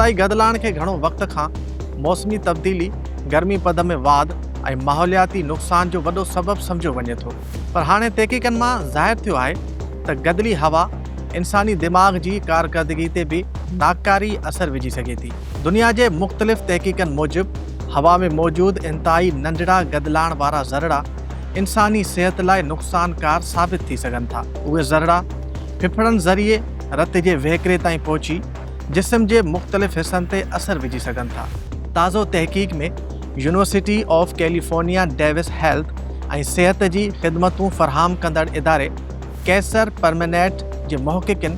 فضائي گدلاڻ کي گهڻو وقت کان موسمي تبديلي، گرمي پد ۾ واڌ ۽ ماحولياتي نقصان جو وڏو سبب سمجهيو وڃي ٿو پر هاڻي تحقيقن مان ظاهر ٿيو آهي ته گدلي هوا انساني دماغ جي ڪارڪردگي تي به ناڪاري اثر وجهي سگهي ٿي. دنيا جي مختلف تحقيقن موجب هوا ۾ موجود انتهائي ننڍڙا گدلاڻ وارا ذرڙا انساني صحت لاء نقصانڪار ثابت ٿي سگهن ٿا. اهي ذرڙا ڦڦڙن ذريعي رت جي وهڪري تائين پهچي جسم جي مختلف حصن تي اثر وجهي سگهن ٿا. تازو تحقيق ۾ university of California Davis health ۽ صحت جي خدمتون فراهم ڪندڙ اداري ڪيسر پرمينيٽ جي محققن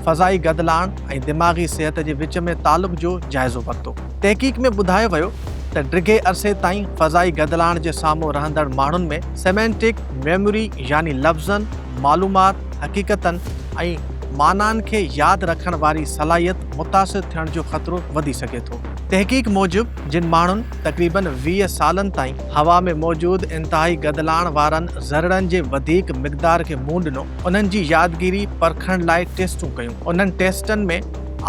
فضائي گدلاڻ ۽ دماغي صحت جي وچ ۾ تعلق جو جائزو ورتو. تحقيق ۾ ٻڌايو ويو ته ڊگهي عرصي تائين فضائي گدلاڻ جي سامهون رهندڙ ماڻهن ۾ سيمينٽڪ ميموري يعني لفظن، معلومات، حقيقتن ۽ معنائن کي ياد رکڻ واري صلاحيت متاثر ٿيڻ جو خطرو وڌي سگهي ٿو. تحقيق موجب جن ماڻهن تقريبن 20 سالن تائين هوا ۾ موجود انتهائي گدلاڻ وارن ذرڙن جي وڌيڪ مقدار کي منهن ڏنو، انهن جي يادگيري پرکڻ لاء ٽيسٽون ڪيون. انهن ٽيسٽن ۾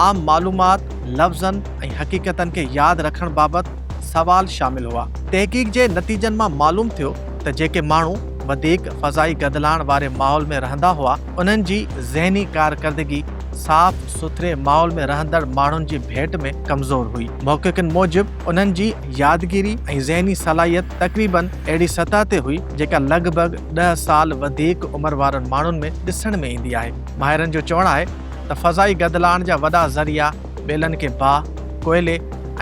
عام معلومات، لفظن ۽ حقيقتن کي ياد رکڻ بابت سوال شامل هئا. تحقيق جي نتيجن مان معلوم ٿيو ته جيڪي ماڻهو وڌيڪ فضائي گدلاڻ واري ماحول ۾ رهندا هئا، انهن جي ذهني ڪارڪردگي صاف سٿري ماحول ۾ رهندڙ ماڻهن جي ڀيٽ ۾ ڪمزور هئي. محققن موجب انهن جي يادگيري ۽ ذهني صلاحيت تقريبن اهڙي سطح تي هئي جيڪا لڳ ڀڳ ڏهه سال وڌيڪ عمر وارن ماڻهن ۾ ڏسڻ ۾ ايندي آهي. ماهرن جو چوڻ آهي ته فضائي گدلاڻ جا وڏا ذريعا ٻيلن کي باهه، ڪوئلي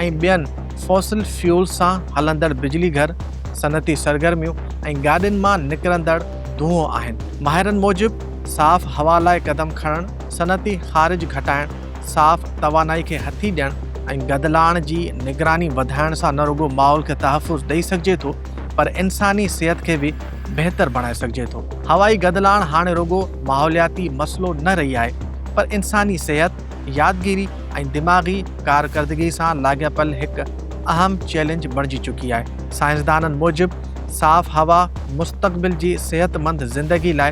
۽ ٻين فوسل فيولز سان هلندڙ بجلي گهر، صنعتي سرگرميون ۽ گاڏين مان نڪرندڙ دونهون آهن. ماهرن موجب صاف هوا لاء قدم کڻڻ، صنعتي خارج گهٽائڻ، صاف توانائي کي هٿي ڏيڻ ۽ گدلاڻ جي نگراني وڌائڻ سان نه رڳو ماحول کي تحفظ ڏئي سگهجي ٿو پر انساني صحت کي به بهتر بڻائي سگهجي ٿو. هوائي گدلاڻ هاڻي رڳو ماحولياتي مسئلو نه رهي آهي پر انساني صحت، يادگيري ۽ دماغي ڪارڪردگي سان لاڳاپيل هڪ اهم چئلينج بڻجي چڪي آهي. سائنسدانن موجب صاف هوا مستقبل جي صحتمند زندگي لاء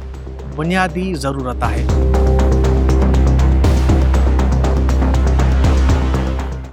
بنيادي ضرورت آهي.